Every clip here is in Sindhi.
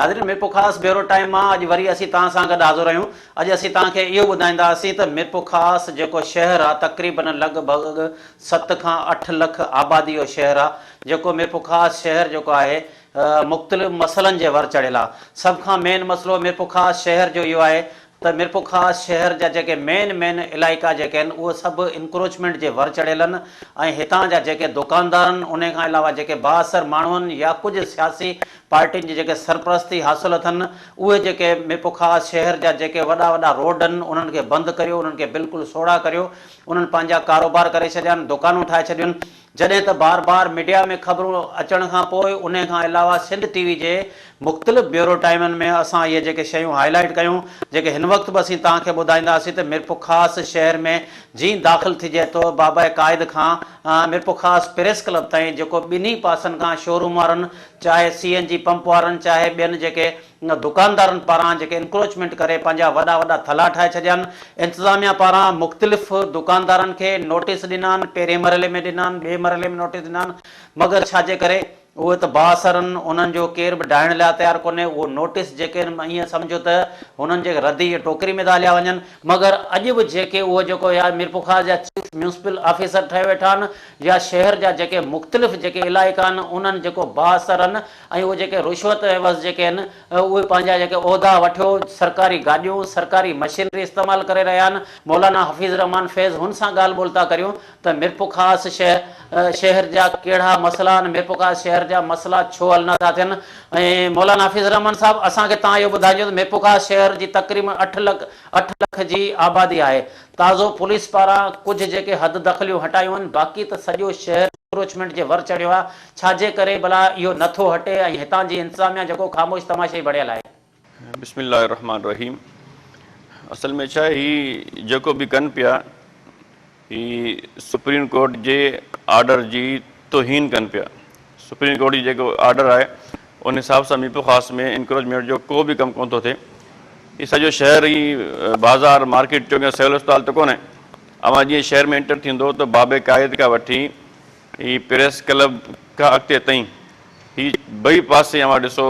ناظرين ميرپورخاص بيورو ٽائيم مان اڄ وري اسين توهان سان گڏ حاضر آهيون. اڄ اسين توهان کي اهو ٻڌائينداسين ته ميرپورخاص جيڪو شهر آهي تقريبن لڳ ڀڳ ست کان اٺ لک آبادي جو شهر آهي جيڪو ميرپورخاص شهر جيڪو آهي مختلف مسئلن جي ور چڙهيل آهي. سڀ کان مين مسئلو ميرپورخاص شهر جو اهو آهي ته ميرپورخاص شهر جا جيڪي مين مين علائقا جيڪي آهن اهي سڀ انڪروچمينٽ جي ور چڙهيل آهن ۽ هتان جا جيڪي دوڪاندارن انهي کان علاوه جيڪي بااثر ماڻهن يا ڪجهه سياسي پارٽين جي جيڪي سرپرستي حاصل اٿن اهي جيڪي ميرپورخاص شهر جا جيڪي وڏا وڏا روڊ آهن انهن کي بند ڪريو انهن کي بلڪل سوڙها ڪريو انهن پنهنجا ڪاروبار ڪري ڇڏيا آهن دوڪانون ٺاهي ڇڏيون جڏهن ته بار بار ميڊيا ۾ خبرون اچڻ کان پوء انهي کان علاوه سنڌ ٽي وي جي مختلف بيورو ٽائيمن ۾ اسان اهي جيڪي شيون هائي لائيٽ ڪيون جيڪي هن وقت به اسين توهان کي ٻڌائينداسين ته ميرپورخاص شهر ۾ جئين داخل ٿجي ٿو باباء قائد کان ميرپورخاص پريس ڪلب تائين جيڪو ٻنهي پاسن کان شوروم وارن چاهي سي اين جي پمپ وارن چاهي ٻين جيڪي دڪاندارن پاران جيڪي انڪروچمينٽ ڪري پنهنجا وڏا وڏا ٿلها ٺاهي ڇڏيا آهن، انتظاميا پاران مختلف دڪاندارن کي نوٽيس ڏنا آهن، پهرين مرحلي ۾ ڏنا آهن، ٻئي مرحلي ۾ نوٽيس ڏنا آهن، مگر ڇا جي ڪري اهي ته بااثر آهن، انهن جو ڪير به ڊاهڻ لاء تيار ڪونهي، اهو نوٽيس جيڪي آهن ائين سمجهو ته هنن جي ردي جي ٽوڪري ۾ ٿا هليا وڃن، مگر اڄ به جيڪي اهو جيڪو يا ميرپورخاص جا چيف ميونسپل آفيسر ٺهيو ويٺا آهن يا شهر جا جيڪي مختلف جيڪي علائقا آهن انهن جيڪو بااثر آهن ۽ اهي جيڪي رشوت عيوض جيڪي آهن اهي پنهنجا جيڪي عهدا وٺيو سرڪاري گاڏيون سرڪاري مشينري استعمال ڪري رهيا آهن مولانا حفيظ الرحمان فيض هن سان ڳالهه ٻولهه ٿا ڪريون ته ميرپورخاص شهر جا ڪهڙا مسئلا آهن ميرپورخاص شهر جا مسئلا ڇو حل نه ٿا ٿين ۽ مولانا حفيظ الرحمان صاحب اسان کي توهان اهو ٻڌائجو ته ميرپورخاص شهر جي تقريبن اٺ لک اٺ لک جي آبادي آهي تازو پوليس پاران ڪجهه جيڪي حد دخليون هٽايون آهن باقي ته سڄو شهر انڪروچمينٽ جي ور چڙهيو آهي ڇا جي ڪري ڀلا اهو نه ٿو هٽي ۽ هتان جي انتظاميا جيڪو خاموش تماشائي بڻيل آهي. بسم الله الرحمٰن الرحيم اصل ۾ ڇا هي جيڪو به ڪن پيا هي سپريم ڪورٽ جي آرڊر جي توهين ڪن پيا سپريم ڪورٽ جي جيڪو آرڊر آهي ان حساب سان ميرپورخاص ۾ انڪروچمينٽ جو ڪو به ڪم ڪونه ٿو ٿئي هي سڄو شهر هي بازار مارڪيٽ چوڪ يا سول اسپتال ته ڪونهي اوهان جيئن شهر ۾ انٽر ٿيندو ته باب قائد کان وٺي هي پريس ڪلب کان اڳتي تائين هي ٻئي پاسي اوهان ڏسو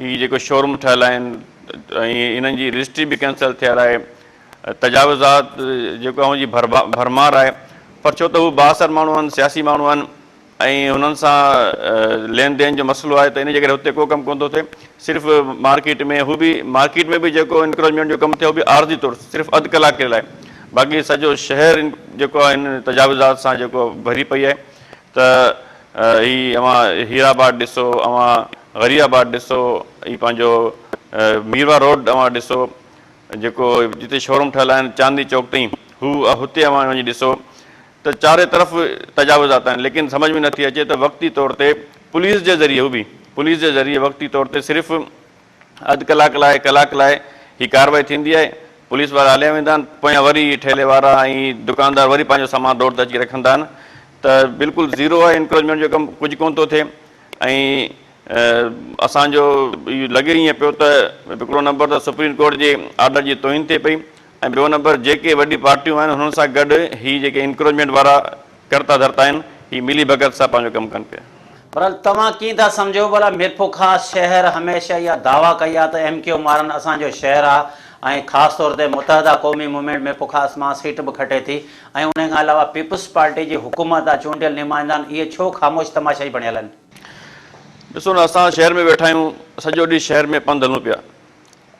هي جيڪو شوروم ٺهيل آهن ۽ انهن جي رجسٽري به ڪينسل ٿيل آهي تجاوزات جيڪو اوهان جي ڀرمار آهي پر ڇو ته هو بااثر ماڻهو آهن سياسي ماڻهو آهن ۽ هنن سان لين دين جو مسئلو آهي ته ان جي ڪري هتي ڪو ڪم ڪونه ٿو ٿئي صرف مارڪيٽ ۾ هو به مارڪيٽ ۾ به جيڪو انڪروچمينٽ جو ڪم ٿيو به عارضي طور صرف اڌ ڪلاڪ جي لاء باقي سڄو شهر جيڪو آهي هن تجاوزات سان جيڪو ڀري پئي آهي ته هي اوهان هير آباد ڏسو اوهان غريب آباد ڏسو هي پنهنجو ميرواهه روڊ اوهان ڏسو جيڪو جتي شوروم ٺهيل آهن چاندني چوڪ تائين هو هتي اوهان وڃي ڏسو ته چارئي طرف تجاوزات آهن ليڪن سمجهه ۾ نٿي اچي ته وقتي طور تي پوليس جي ذريعي هو به پوليس جي ذريعي وقتي طور تي صرف اڌ ڪلاڪ لاء ڪلاڪ لاء هي ڪارروائي ٿيندي آهي پوليس وارا هليا ويندا آهن پويان وري ٺيلي وارا ۽ دڪاندار وري پنهنجو سامان روڊ تي اچي رکندا آهن ته بلڪل زيرو آهي انڪروچمينٽ جو ڪم ڪجهه ڪونه ٿو ٿئي ۽ اسان جو اهو لڳي ائين پيو ته هڪڙو نمبر ته سپريم ڪورٽ جي آرڊر جي توهين ٿئي پئي ۽ ٻيو نمبر جيڪي وڏي پارٽيون آهن انهن سان گڏ هي جيڪي انڪروچمينٽ وارا ڪرتا ڌرتا آهن هي ملي ڀڳت سان پنهنجو ڪم ڪن پيا. بھرحال توهان ڪيئن ٿا سمجهو ڀلا ميرپورخاص شهر هميشه اها دعويٰ ڪئي آهي ته ايم ڪيو ايم وارن اسان جو شهر آهي ۽ خاص طور تي متحده قومي موومينٽ ميرپورخاص مان سيٽ به کٽي ٿي ۽ انهي کان علاوه پيپلز پارٽي جي حڪومت آهي چونڊيل نمائندا آهن اهي ڇو خاموش تماشائي بڻيل آهن. ڏسو نه اسان شهر ۾ ويٺا آهيون سڄو ڏينهن شهر ۾ پنڌ هلون پيا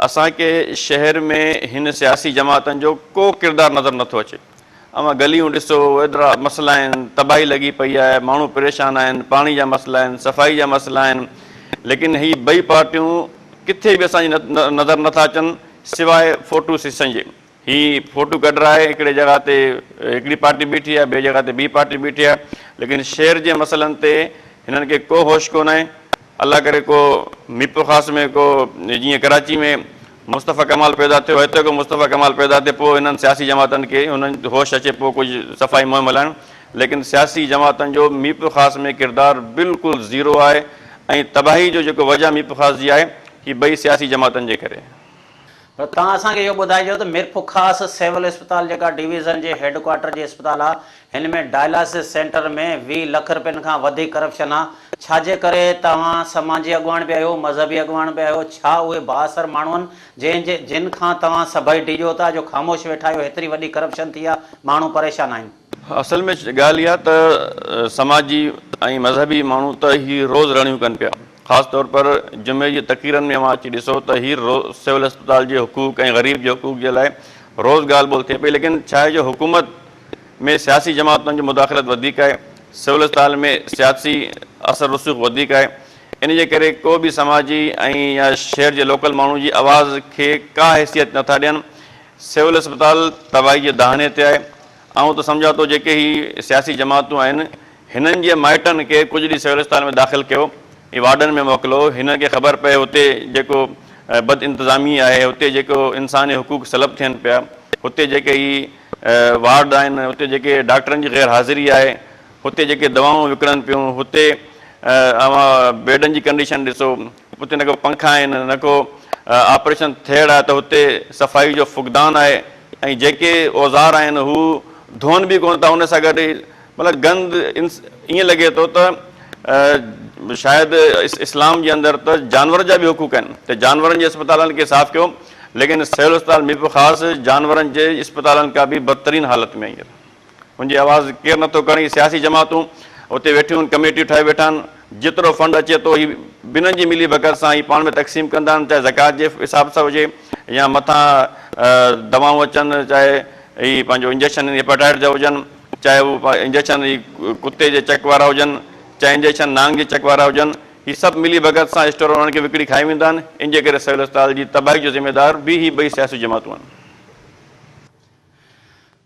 اسان کي شهر ۾ هن سياسي جماعتن جو ڪو ڪردار نظر نٿو اچي. اوهان گليون ڏسو، ايترا مسئلا آهن، تباهي لڳي پئي آهي، ماڻهو پريشان آهن، پاڻي جا مسئلا آهن، صفائي جا مسئلا آهن، ليڪن هي ٻئي پارٽيون ڪٿي به اسان جي نظر نٿا اچن سواء فوٽو سيشن جي. هي فوٽو ڪڍرائي هڪڙي جڳهه تي هڪڙي پارٽي بيٺي آهي ٻي جڳهه تي ٻي پارٽي بيٺي آهي ليڪن شهر جي مسئلن تي هنن کي ڪو هوش ڪونهي الله ڪري ڪو ميرپورخاص ۾ ڪو جيئن ڪراچي ۾ مصطفيٰ ڪمال پيدا ٿيو هتي ڪو مصطفيٰ ڪمال پيدا ٿئي پوء هنن سياسي جماعتن کي هنن هوش اچي پوء ڪجهه صفائي مهم هلائڻ ليڪن سياسي جماعتن جو ميرپورخاص ۾ ڪردار بلڪل زيرو آهي ۽ تباهي جو جيڪو وجهه ميرپورخاص جي آهي هي ٻئي سياسي جماعتن جي ڪري. پر توهان اسان کي اهو ٻڌائجو ته ميرپورخاص سول اسپتال جيڪا ڊويزن جي هيڊ ڪوارٽر جي اسپتال آ هن ۾ ڊائلاسز سينٽر ۾ 20 لک رپين کان وڌيڪ ڪرپشن آ ڇا جي ڪري توهان سماجي اڳواڻ به آهيو مذهبي اڳواڻ به آهيو ڇا اهي بااثر ماڻهو آهن جنهن جي جن کان توهان سڀئي ڊڄو ٿا جو خاموش ويٺا آهيو هيتري وڏي ڪرپشن ٿي آ ماڻهو پريشان آهن. اصل ۾ ڳالهه اها ته سماجي ۽ مذهبي ماڻهو ته هي روز رڙيون ڪن پيا خاص طور پر جمعي جي تقريرن ۾ اوهان اچي ڏسو ته هي سول اسپتال جي حقوق ۽ غريب جي حقوق جي لاء روز ڳالهه ٻولهه ٿئي پئي ليڪن ڇا آهي جو حڪومت ۾ سياسي جماعتن جو مداخلت وڌيڪ آهي سول اسپتال ۾ سياسي اثر رسوخ وڌيڪ آهي ان جي ڪري ڪو به سماجي ۽ يا شهر جي لوڪل ماڻهو جي آواز کي ڪا حيثيت نٿا ڏين سول اسپتال تباهي جي دهاني تي آهي آئون ته سمجهان ٿو جيڪي هي سياسي جماعتون آهن هنن جي مائٽن کي ڪجهه ڏينهن سول اسپتال ۾ داخل ڪيو ۽ وارڊن ۾ موڪلو هنن کي خبر پئي هتي جيڪو بد انتظامي آهي هتي جيڪو انساني حقوق سلب ٿين پيا هتي جيڪي هي وارڊ آهن هتي جيڪي ڊاڪٽرن جي غير حاضري آهي هتي جيڪي دوائون وڪڻن پيون هتي اوهان بيڊن جي ڪنڊيشن ڏسو اتي نه ڪو پنکا آهن نه ڪو آپريشن ٿيڙ آهي ته هتي صفائي جو فقدان آهي ۽ جيڪي اوزار آهن هو ڌوئن به ڪونه ٿا ان سان گڏ مطلب گند ائين لڳي ٿو ته شايد اسلام جي اندر ته جانور جا به حقوق آهن ته جانورن جي اسپتالن کي صاف ڪيو ليڪن سول اسپتال ميرپورخاص جانورن جي اسپتالن کا به بدترين حالت ۾ آهي ان جي آواز ڪير نٿو کڻي سياسي جماعتون اتي ويٺيون آهن ڪميٽيون ٺاهي ويٺا آهن جيترو فنڊ اچي ٿو هي ٻنهن جي ملي ڀڳت سان هي پاڻ ۾ تقسيم ڪندا آهن چاهي زڪوات جي حساب سان هجي يا مٿان دوائون اچن چاهي هي پنهنجو انجيڪشن هيپاٽائٽس جا هجن چاهي هو انجيڪشن هي ڪتي جي چڪ وارا هجن چاهي انجيڪشن نانگ جي چڪ وارا هجن هي سڀ ملي ڀڳت سان اسٽور انهن کي وڪڙي کائي ويندا آهن ان جي ڪري سول اسپتال جي تباهي جو ذميدار به هي ٻئي سياسي جماعتون آهن.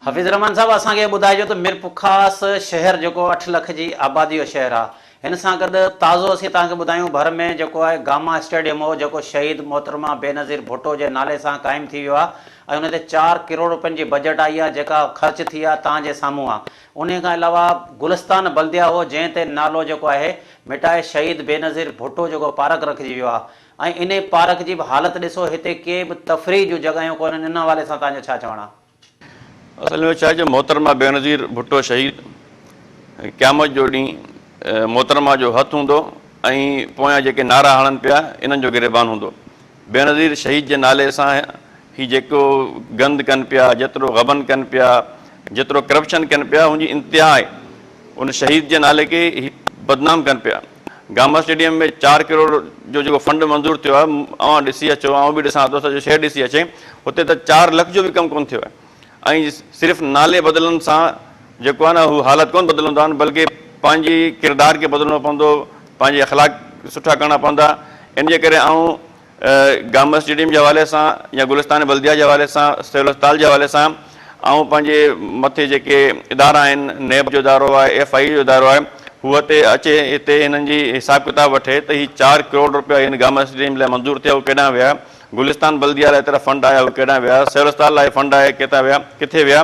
حفيظ الرحمان صاحب اسان کي ٻڌائجو ته ميرپورخاص شهر جيڪو 8 لک جي آبادي جو شهر آ هن سان گڏ تازو اسين توهان کي ٻڌايون ڀر ۾ جيڪو آهي گاما اسٽيڊيم هو جيڪو شهيد محترمه بينظير ڀٽو جي نالي سان قائم ٿي ويو آ ۽ ان تي 4 ڪروڙ روپين جي بجيٽ آئي آ جيڪا خرچ ٿي آ توهان جي سامهون آ انهي کان علاوه گلستان بلديا هو جنهن تي نالو جيڪو آهي مٽائي شهيد بينظير ڀٽو جيڪو پارڪ رکجي ويو آ ۽ انهي پارڪ جي به حالت ڏسو هتي ڪي به تفريح جون جڳهيون ڪونهن ان حوالي سان توهان جو ڇا چوڻ آ. اصل ۾ ڇا آهي جو محترمه بينظير ڀٽو شهيد قيامت جو ڏينهن محترمه جو هٿ هوندو ۽ پويان جيڪي نعرا هڻن پيا انهن جو گريبان هوندو. بينظير شهيد جي نالي سان هي جيڪو گند ڪن پيا، جيترو غبن ڪن پيا، جيترو ڪرپشن ڪن پيا ان جي انتها آهي. ان شهيد جي نالي کي هي بدنام ڪن پيا. گاما اسٽيڊيم ۾ 4 ڪروڙ جو جيڪو فنڊ منظور ٿيو آهي اوهان ڏسي اچو آئون به ڏسان ٿو سڄو شهر ڏسي اچي هتي ته 4 لک جو به ڪم ڪونه ٿيو آهي ۽ صرف نالي بدلڻ سان جيڪو آهي نه هو حالت ڪونه بدلندا آهن بلڪه پنهنجي ڪردار کي بدلڻو پوندو پنهنجي اخلاق سٺا ڪرڻا پوندا ان جي ڪري آئون گاما اسٽيڊيم جي حوالي سان يا گلستان بلديه جي حوالي سان سول اسپتال جي حوالي سان آئون پنهنجي مٿي جيڪي ادارا آهن نيب جو ادارو آهي ايف I اي جو ادارو آهي هو هتي اچي هتي هنن جي حساب ڪتاب وٺي ته هي 4 ڪروڙ روپيا هن گاما اسٽيڊيم لاء منظور ٿيا هو ڪيڏانهن ويا گلستان بلديه لاء ايترا فنڊ آيا هو ڪيڏانهن ويا سول اسپتال لاء فنڊ آيا ڪيتان ويا ڪٿي ويا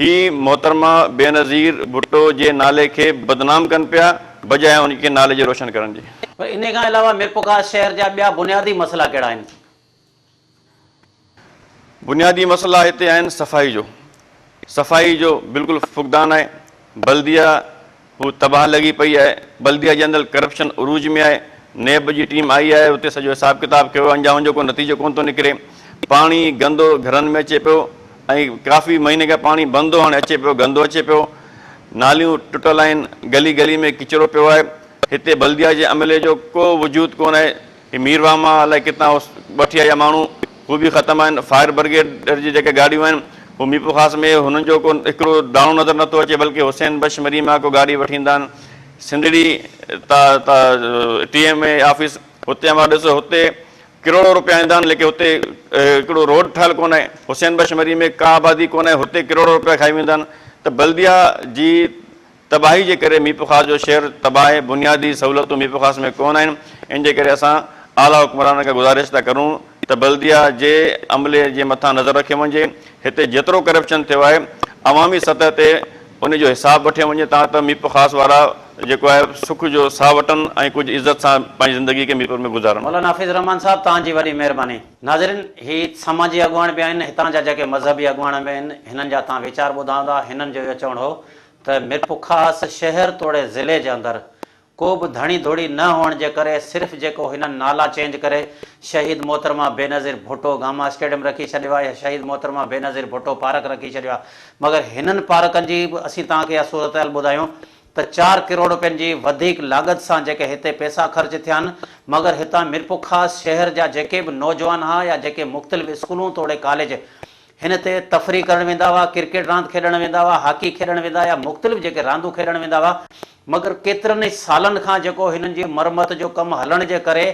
هي محترمه بينظير ڀٽو جي نالي کي بدنام ڪن پيا بجاء ان کي نالي جي روشن ڪرڻ جي. پر انهي کان علاوه ميرپورخاص شهر جا ٻيا بنيادي مسئلا ڪهڙا آهن؟ بنيادي مسئلا هتي آهن صفائي جو صفائي جو بلڪل فقدان آهي بلديه هو تباهه لڳي پئي آهي بلديه جي اندر ڪرپشن عروج ۾ آهي نيب جي ٽيم آئي آهي اتي سڄو حساب ڪتاب ڪيو اڃا ان جو ڪو نتيجو ڪونه ٿو نڪري پاڻي گندو گهرن ۾ اچي پيو ۽ ڪافي مهيني کان پاڻي بند هو هاڻي اچي پيو گندو اچي پيو ناليون ٽٽل آهن گلي گلي ۾ ڪچرو پيو آهي هتي بلديه جي عملي جو ڪو وجود ڪونه آهي هي ميرواهه مان الائي ڪٿان وٺي آيا ماڻهو هو به ختم آهن فائر برگيڊ جي جيڪا گاڏيون آهن هو ميرپورخاص ۾ هنن جو ڪو هڪڙو داڻو نظر نٿو اچي بلڪه حسين بخش مري مان ڪو گاڏي وٺي ايندا آهن سنڌڙي تا ٽي ايم اي آفيس هتي اوهان ڏسو هتي ڪروڙو روپيا ايندا آهن ليڪن هتي هڪڙو روڊ ٺهيل ڪونه آهي حسين بخش مري ۾ ڪا آبادي ڪونه آهي هتي ڪروڙو روپيا کائي ويندا آهن ته بلديه جي تباهي جي ڪري ميرپورخاص جو شهر تباهه آهي بنيادي سهولتون ميرپورخاص ۾ ڪونه آهن ان جي ڪري اسان اعليٰ حڪمرانن کان گذارش ٿا ڪرون ته بلديه جي عملي جي مٿان نظر رکيو وڃي هتي جيترو ڪرپشن ٿيو آهي عوامي سطح تي ان جو حساب وٺيو وڃي تان ته ميرپورخاص وارا جيڪو آهي سک جو ساهه وٺن ۽ ڪجهه عزت سان پنهنجي زندگي کي ميرپور ۾ گذارن. مولانا حفيظ الرحمان صاحب توهان جي وڏي مهرباني. ناظرين هي سماجي اڳواڻ به آهن هتان جا جيڪي مذهبي اڳواڻ به آهن هنن جا توهان ويچار ٻڌا هوندا هنن جو اهو چوڻ هو ته ميرپورخاص شهر توڙي ضلعي جي اندر ڪو به ڌڻي ڌوڙي نه هئڻ جي ڪري صرف جيڪو هنن نالا چينج ڪري شهيد محترمه بينظير ڀٽو گاما اسٽيڊيم رکي ڇڏيو آهي يا شهيد محترمه بينظير ڀٽو پارڪ رکي ڇڏيو آهي مگر هنن پارڪن جي به اسين توهان کي اها صورتحال ٻڌايون ته چار ڪروڙ روپين جي وڌيڪ لاڳت سان جيڪي هتي پئسا خرچ ٿيا آهن مگر هتان ميرپورخاص شهر جا جيڪي به نوجوان ها يا جيڪي مختلف اسڪولون توڙي ڪاليج هن تي تفريح ڪرڻ ويندا هئا، ڪرڪيٽ راند کيڏڻ ويندا هئا، هاڪي کيڏڻ ويندا يا مختلف جيڪي راندون کيڏڻ ويندا هئا، مگر ڪيترن ئي سالن کان جيڪو هنن جي مرمت جو ڪم هلڻ جي ڪري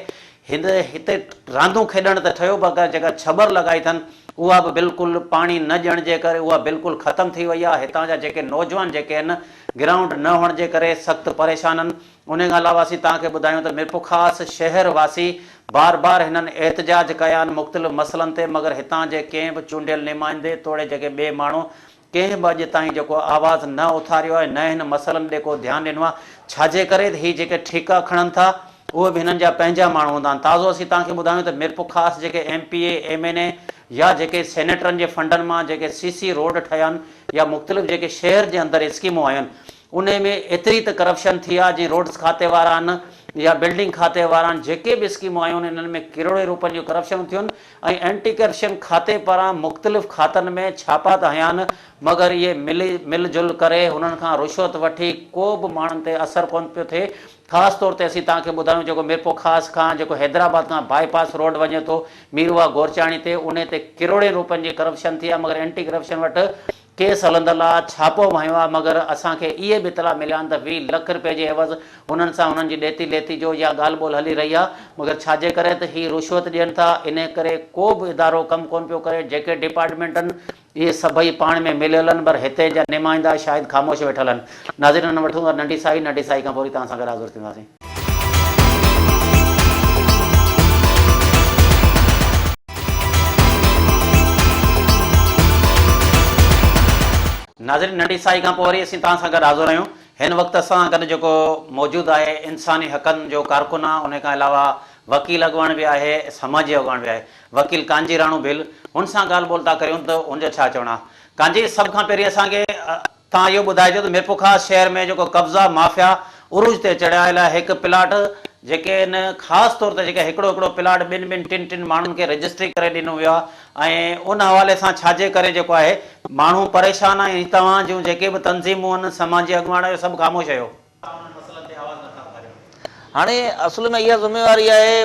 هن هتي راندون کيڏڻ ته ٺهيو بغير جيڪا ڇٻر لڳائي اٿن اها به بلڪل پاڻي نه ڏيڻ جي ڪري اها بلڪل ختم ٿي وئي آهي، هتان جا جيڪي نوجوان جيڪي آهن گرائونڊ نه هئڻ جي ڪري سخت پريشان آهن. انهي کان علاوه اسين توهان کي ٻڌايون ته ميرپورخاص شهر واسي بار بار هنن احتجاج ڪيا آهن مختلف مسئلن تي مگر هتان جي ڪنهن به چونڊيل نمائندي توڙي جيڪي ٻئي ماڻهو ڪنهن به اڄ تائين جيڪو آواز نه اٿاريو آهي نه هن مسئلن ڏي ڪو ڌيان ڏنو آهي ڇاجي ڪري ته هي جيڪي ٺيڪا کڻن ٿا اهي به هنن جا پنهنجا ماڻهو هوندا آهن تازو اسين توهان کي ٻڌايون ته ميرپورخاص جيڪي M P A M N A يا جيڪي سينيٽرن جي فنڊن مان جيڪي سي سي روڊ ٺهيا آهن يا مختلف جيڪي شهر جي اندر اسڪيمون آيون آهن انهي ۾ ايتري ته ڪرپشن ٿي آ جي روڊس کاتي وارا آهن يا بلڊنگ کاتي وارا آهن جيڪي به اسڪيمون آيون آهن انهن ۾ ڪروڙين روپين جون ڪرپشنون ٿيون آهن ۽ اينٽي ڪرپشن کاتي پاران مختلف کاتن ۾ ڇاپا ته هنيا آهن مگر اهي ملي مل جل ڪري هنن کان رشوت وٺي ڪو به ماڻهن تي اثر ڪونه پيو ٿئي خاص طور تي اسين توهان کي ٻڌايون جيڪو ميرپورخاص کان جيڪو حيدرآباد کان بائي پاس روڊ وڃي ٿو ميرواهه گورچاڻي تي انهي تي ڪروڙين روپين جي ڪرپشن ٿي آهي مگر اينٽي ڪرپشن وٽ ڪيس هلندل آ، ڇاپو به هنيو آ، مگر اسان کي اهي به اطلاع مليا آهن ته 20 لک رپئي جي عيوض هنن سان هنن جي ڏيتي ليتي جو يا ڳالهه ٻولهه هلي رهي آ، مگر ڇاجي ڪري ته هي رشوت ڏين ٿا، انهي ڪري ڪو به ادارو ڪم ڪونه پيو ڪري، جيڪي ڊپارٽمينٽ آهن اهي سڀئي پاڻ ۾ مليل آهن، پر هتي جا نمائندا شايد خاموش ويٺل آهن. ناظرين هن وٺون ٿا ننڍي ساهي، ننڍي ساهي کان پوء وري توهان سان گڏ حاضر ٿينداسين. ناظرين ننڍي ساهي کان پوء وري اسين توهان سان گڏ حاضر آهيون. هن وقت اسان گڏ جيڪو موجود آهي انساني حقن جو ڪارڪن آهي ان کان علاوه وڪيل اڳواڻ به آهي سماجي اڳواڻ به آهي وڪيل ڪانجي راڻو ڀيل هن سان ڳالهه ٻولهه ٿا ڪريون ته هن جو ڇا چوڻ آهي. ڪانجي سڀ کان پهرين اسان کي توهان اهو ٻڌائجو ته ميرپورخاص شهر ۾ جيڪو قبضا مافيا عروج تي چڙهيل آهي هڪ پلاٽ جيڪي ان خاص طور تي جيڪي هڪڙو هڪڙو پلاٽ ٻن ٻن ٽن ٽن ماڻهن کي رجسٽري ڪري ڏنو ويو آهي ۽ ان حوالي سان ڇاجي ڪري جيڪو آهي ماڻهو پريشان آهن ۽ توهان جون جيڪي به تنظيمون آهن سماجي اڳواڻ آهيو سڀ خاموش آهيو. انهن مسئلن تي آواز نٿا اٿاريو. هاڻي اصل ۾ اها ذميواري آهي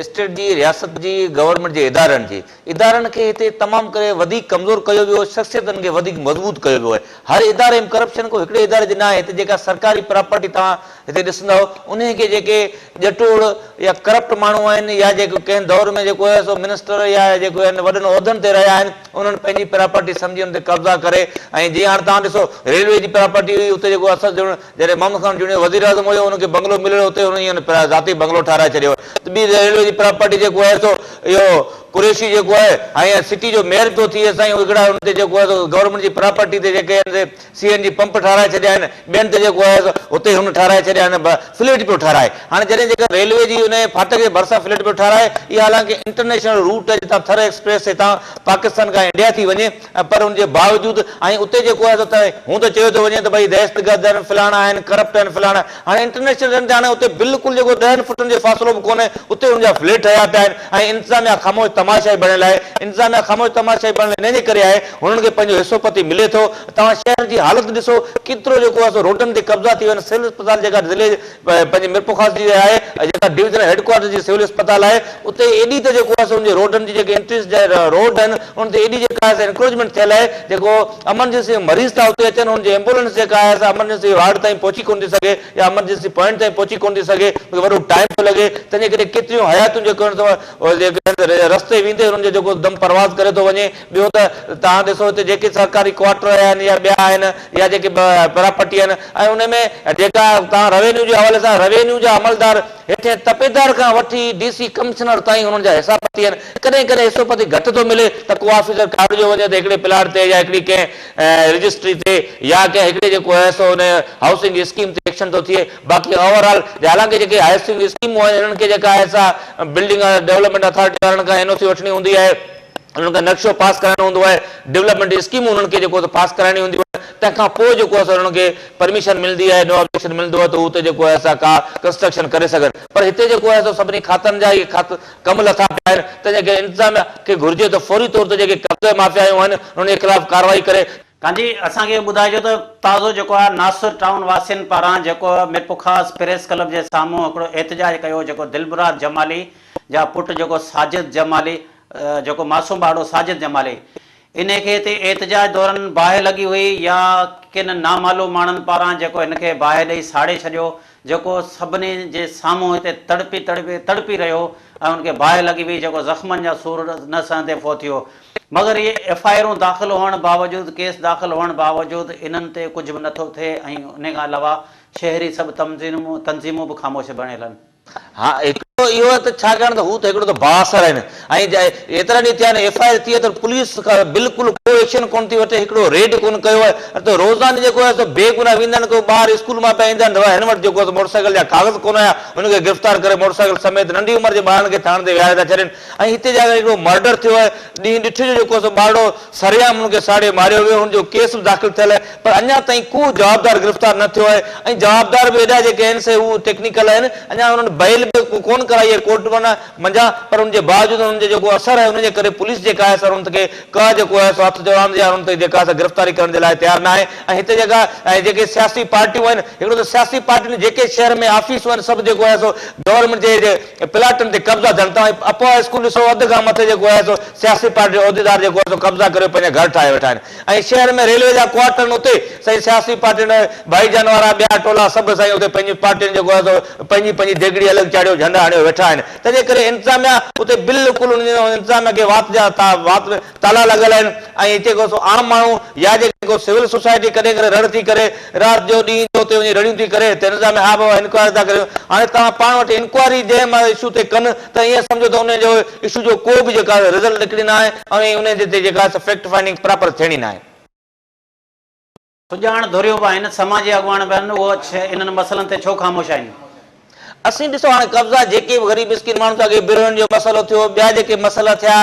اسٽيٽ جي، رياست جي، گورنمينٽ جي ادارن جي. ادارن کي هتي تمام ڪري وڌيڪ ڪمزور ڪيو ويو، شخصيتن کي وڌيڪ مضبوط ڪيو ويو آهي. هر اداري ۾ ڪرپشن ڪو هڪڙي اداري جي ناهي، هتي جيڪا سرڪاري پراپرٽي توهان هتي ڏسندؤ انهي کي جيڪي ڄٽوڙ يا ڪرپٽ ماڻهو آهن يا جيڪو ڪنهن دور ۾ جيڪو آهي سو منسٽر يا جيڪو آهن وڏن عهدن تي رهيا آهن انهن پنهنجي پراپرٽي سمجهي ان تي قبضا ڪري ۽ جيئن هاڻي توهان ڏسو ريلوي جي پراپرٽي هئي اتي جيڪو اسد جڏهن محمد خان جوڻيجو وزيراعظم هيو ان کي بنگلو مليل هو اتي هن ائين ذاتي بنگلو ٺهرائي ڇڏيو ته ٻي ريلوي جي پراپرٽي جيڪو آهي سو اهو قريشي جيڪو آهي ۽ سٽي جو ميئر پيو ٿئي سائين هڪڙا ان تي جيڪو آهي سو گورنمينٽ جي پراپرٽي تي جيڪي آهن سي سي اين جي پمپ ٺهرائي ڇڏيا آهن ٻين تي جيڪو آهي سو اتي هن ٺهرائي ڇڏيا آهن فليٽ پيو ٺهرائي هاڻي جڏهن جيڪا ريلوي جي ان ڦاٽڪ جي ڀرسان فليٽ پيو ٺهرائي اها حالانڪه انٽرنيشنل روٽ آهي جتان ٿر ايڪسپريس هتان پاڪستان کان انڊيا ٿي وڃي پر ان جي باوجود ۽ اتي جيڪو آهي سو ته هون ته چيو ٿو وڃي ته ڀئي دهشتگرد آهن فلاڻا آهن ڪرپٽ آهن فلاڻا هاڻي انٽرنيشنل رن تي هاڻي اتي بلڪل جيڪو ڏهن فٽن جو فاصلو به ڪونهي اتي ان جا فليٽ ٺهيا پيا آهن ۽ انتظاميا خاموش تماشائي بڻيل آهي انتظاميا خاموش تماشائي بڻيل انهي جي ڪري آهي هنن کي پنهنجو حصو پتي ملي ٿو توهان شهر جي حالت ڏسو ڪيترو جيڪو آهي سو روڊن تي قبضا ٿي ويا آهن سول اسپتال جيڪا ضلعي پنهنجي ميرپورخاص جي آهي ۽ جيڪا ڊويزنل هيڊ ڪوارٽر جي سول اسپتال آهي اتي ايڏي ته جيڪو آهي سو ان جي روڊن جي جيڪي انٽريس جا روڊ آهن ان تي ايڏي جيڪا آهي سا انڪروچمينٽ ٿيل آهي جيڪو امرجنسي ۾ مريض ٿا اتي اچن ان جي ايمبولينس جيڪا آهي سا امرجنسي وارڊ تائين پهچي ڪونه ٿي سگهي يا امرجنسي پوائنٽ تائين پهچي ڪونه ٿي سگهي ان کي وڏو ٽائيم ٿو لڳي تنهن جي ڪري ڪيتريون حياتيون جيڪو آهن رستي ويندي انهن جو جيڪو دم پرواز ڪري ٿو وڃي ٻيو ته توهان ڏسو هتي جيڪي سرڪاري ڪوارٽر آهن يا ٻيا آهن يا جيڪي پراپرٽي آهن ۽ ان ۾ جيڪا توهان روينيو جي حوالي سان روينيو جا عملدار هيٺين تپيدار کان وٺي ڊي سي ڪمشنر تائين انهن جا حصا پتي آهن. ڪڏهن ڪڏهن حصو پتي گهٽ ٿو ملي ته ڪو آفيسر ڪاوڙجيو وڃي ته هڪڙي پلاٽ تي يا هڪڙي ڪنهن رجسٽري تي يا ڪنهن هڪڙي جيڪو آهي سو ان هائوسنگ اسڪيم تي ايڪشن ٿو ٿئي باقي اوور آل حالانڪه جيڪي هائوسنگ اسڪيمون آهن انهن کي جيڪا آهي سا بلڊنگ ڊولپمينٽ اٿارٽي وارن کان اين او سي وٺڻي هوندي آهي. انهن کان نقشو پاس ڪرائڻو هوندو آهي، ڊولپمينٽ اسڪيمون انهن کي جيڪو پاس ڪرائڻيون هونديون آهن، تنهن کان پوء جيڪو آهي سو انهن کي پرميشن ملندي آهي، نو آبجيڪشن ملندو آهي ته هو اتي جيڪو آهي سا ڪا ڪنسٽرڪشن ڪري سگهن پر هتي جيڪو آهي سو سڀني کاتن جا اهي کات ڪم لٿا پيا آهن، تنهن جي ڪري انتظاميا کي گهرجي ته فوري طور تي جيڪي قبضي مافيائون آهن انهن جي خلاف ڪارروائي ڪري. ڪانجي اسان کي ٻڌائجو ته تازو جيڪو آهي ناصر ٽائون واسين پاران جيڪو ميرپورخاص پريس ڪلب جي سامهون هڪڙو احتجاج ڪيو جيڪو دلمراد جمالي جا پٽ جيڪو ساجد جمالي جيڪو معصوم ٻارڙو ساجد جمالي انهي کي هتي احتجاج دوران باهه لڳي هئي يا ڪن نامعلوم ماڻهن پاران جيڪو هن کي باهه ڏئي ساڙي ڇڏيو جيڪو سڀني جي سامهون هتي تڙپي تڙپي تڙپي رهيو ۽ ان کي باهه لڳي وئي جيڪو زخمن جا سور نه سهندي فوت ٿي ويو مگر اهي ايف I آرون داخل هئڻ باوجود ڪيس داخل هئڻ باوجود انهن تي ڪجهه به نٿو ٿئي ۽ انهي کان علاوه شهري سڀ تنظيمون به خاموش بڻيل آهن. ها هڪڙو اهو آهي ته ڇاڪاڻ ته هو ته هڪڙو ته بااثر آهن ۽ ايترا ڏينهن ٿيا آهن ايف I R ٿي آهي ته پوليس بلڪل ڪو ايڪشن ڪونه ٿي وٺي هڪڙو ريڊ ڪونه ڪيو آهي ته روزاني جيڪو آهي سو بي گناهه ويندا آهن ڪو ٻار اسڪول مان پيا ايندا آهن ته هن وٽ جيڪو آهي سو موٽر سائيڪل جا ڪاغذ ڪونه هيا هن کي گرفتار ڪري موٽر سائيڪل سميت ننڍي عمر جي ٻارن کي ٿاڻي تي ويهاري ٿا ڇڏين ۽ هتي جا هڪڙو مرڊر ٿيو آهي ڏينهن ڏٺي جو جيڪو سو ٻارڙو سرعام هن کي ساڙي ماريو ويو، هن جو ڪيس به داخل ٿيل آهي پر اڃا تائين ڪو جوابدار گرفتار نه ٿيو آهي ۽ جوابدار به ايڏا جيڪي آهن سي هو ٽيڪنيڪل آهن اڃا انهن بيل به ڪونه ڪرائي آهي ڪورٽ منجهان پر ان جي باوجود انهن جو جيڪو اثر آهي ان جي ڪري پوليس جيڪا آهي سا انهن کي ڪا جيڪو آهي سو هٿ جوڙائڻ يا انهن تي جيڪا آهي سا گرفتاري ڪرڻ جي لاء تيار نه آهي ۽ هتي جيڪا ۽ جيڪي سياسي پارٽيون آهن هڪڙو ته سياسي پارٽين جيڪي شهر ۾ آفيسون آهن سڀ جيڪو آهي سو گورنمينٽ جي پلاٽن تي قبضا ٿين ٿا ۽ اپوا اسڪول ڏسو اڌ کان مٿي جيڪو آهي سو سياسي پارٽي جا عهديدار جيڪو آهي سو قبضا ڪريو پنهنجا گهر ٺاهي ويٺا آهن ۽ شهر ۾ ريلوي جا ڪوارٽر آهن اتي سائين سياسي پارٽين ڀائي جان وارا ٻيا ٽولا سڀ سائين اتي پنهنجي پارٽين جيڪو آهي سو پنهنجي پنهنجي ديڳڙي الڳ چاڙهيو جهنڊا هڻيو ويٺا آهن تنهنجي ڪري انتظاميا اتي بلڪل انهن انتظاميا کي وات جا وات ۾ تالا لڳل آهن ۽ هتي ڪو سو عام ماڻهو يا جيڪڏهن ڪو سول سوسائٽي ڪڏهن ڪڏهن رڙ ٿي ڪري رات جو ڏينهن جو اتي وڃي رڙيون ٿي ڪري ته انتظاميا ها بابا انڪوائري ٿا ڪريون هاڻي توهان پاڻ وٽ انڪوائري جنهن مهل اشو تي ڪن ته ائين سمجهو ته ان جو اشو جو ڪو به جيڪا رزلٽ نڪري نه آهي ۽ ان تي جيڪا فيڪٽ فائنڊنگ پراپر ٿيڻي نه آهي. سڄاڻ ڌريون به آهن، سماجي اڳواڻ به آهن، اهي انهن مسئلن تي ڇو خاموش آهن؟ اسين ڏسو هاڻي قبضا جيڪي به غريب مسڪين ماڻهن سان اڳي بروهين جو مسئلو ٿيو ٻيا جيڪي مسئلا ٿيا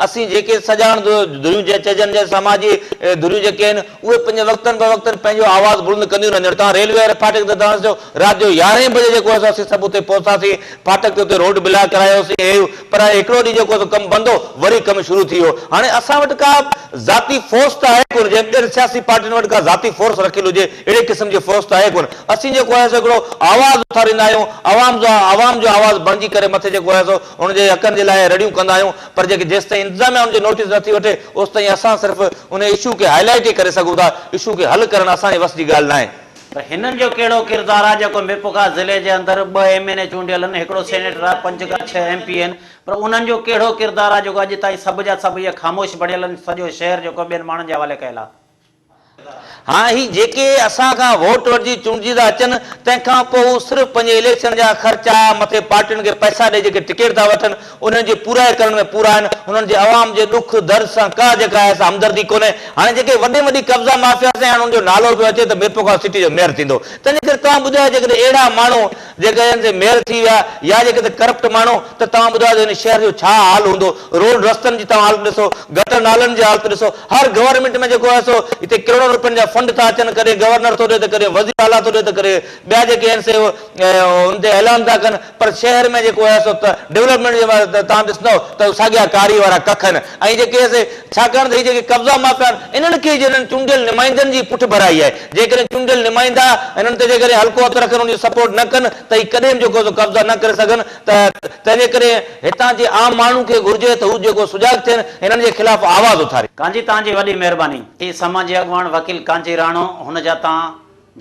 اسين جيڪي سڄاڻ ڌريون چئجن جا سماجي ڌريون جيڪي آهن اهي پنهنجي وقتن به وقتن پنهنجو آواز بلند ڪنديون رهنديون آهن توهان ريلوي واري ڦاٽڪ تي توهان ڏسو رات جو يارهين بجي جيڪو آهي سو اسين سڀ اتي پهتاسين ڦاٽڪ تي اتي روڊ بلاڪ ڪرايوسين هي پر هڪڙو ڏينهن جيڪو سو ڪم بند هو وري ڪم شروع ٿي ويو. هاڻي اسان وٽ ڪا ذاتي فورس ته آهي ڪونه جنهن ٻين سياسي پارٽين وٽ ڪا ذاتي فورس رکيل هجي اهڙي قسم جي فورس ته آهي ڪونه. اسين جيڪو آهي سو هڪڙو آواز اٿاريندا آهيون عوام جو عوام جو آواز بڻجي ڪري مٿي جيڪو آهي سو ان جي حقن جي لاء رڙيون ڪندا آهيون پر جيڪي جيستائين انتظاميا ان جي نوٽيس نٿي وٺي اوستائين اسان صرف ان اشو کي هائي لائيٽ ئي ڪري سگهون ٿا اشو کي حل ڪرڻ اسان جي وس جي ڳالهه ناهي. ته هنن جو ڪهڙو ڪردار آهي جيڪو ميرپورخاص ضلعي جي اندر ٻه ايم اين اي چونڊيل آهن، هڪڙو سينيٽر آهي، پنج کان ڇهه ايم پي آهن پر انهن جو ڪهڙو ڪردار آهي جيڪو اڄ تائين سڀ جا سڀ اهي خاموش بڻيل آهن، سڄو شهر جيڪو ٻين ماڻهن جي حوالي ڪيل آهي. ها هي جيڪي اسان کان ووٽ وٺجي چونڊجي ٿا اچن تنهن کان پوء هو صرف پنهنجي اليڪشن جا خرچا مٿي پارٽين کي پئسا ڏئي جيڪي ٽڪيٽ ٿا وٺن انهن جي پورائي ڪرڻ ۾ پورا آهن، انهن جي عوام جي ڏک درد سان ڪا جيڪا آهي سا همدردي ڪونهي، هاڻي جيڪي وڏي وڏي قبضا مافيا سين هاڻي انهن جو نالو پيو اچي ته ميرپورخاص سٽي جو ميئر ٿيندو، تنهنجي ڪري توهان ٻڌايو جيڪڏهن اهڙا ماڻهو جيڪي آهن سي ميئر ٿي ويا يا جيڪي ته ڪرپٽ ماڻهو ته توهان ٻڌايو ته هن شهر جو ڇا حال هوندو، روڊ رستن جي توهان حالت ڏسو، گٽر نالن جي حالت ڏسو، هر گورنمينٽ ۾ جيڪو آهي سو هتي ڪروڙن روپين جا فنڊ ٿا اچن، ڪڏهن گورنر ٿو ڏي ته ڪڏهن وزير اعليٰ ٿو ڏي ته ڪڏهن ٻيا جيڪي آهن سي ان تي اعلان ٿا ڪن پر شهر ۾ جيڪو آهي سو ته ڊولپمينٽ جي باري ۾ توهان ڏسندؤ ته ساڳيا ڪاري وارا ڪک آهن ۽ جيڪي سي ڇاڪاڻ ته هي جيڪي قبضا مافيا آهن انهن کي جنهن چونڊيل نمائندن جي پٺ ڀرائي آهي جيڪڏهن چونڊيل نمائندا انهن تي جيڪڏهن هلڪو هٿ رکن ان جي سپورٽ نه ڪن ته هي ڪڏهن به جيڪو سو قبضا نه ڪري سگهن ته تنهن جي ڪري هتان جي عام ماڻهو کي گهرجي ته هو جيڪو سجاڳ ٿين هنن جي خلاف آواز اٿارين. ڪانجي توهان جي وڏي مهرباني. هي سماجي اڳواڻ وڪيل ڪانجي راڻو هن جا تان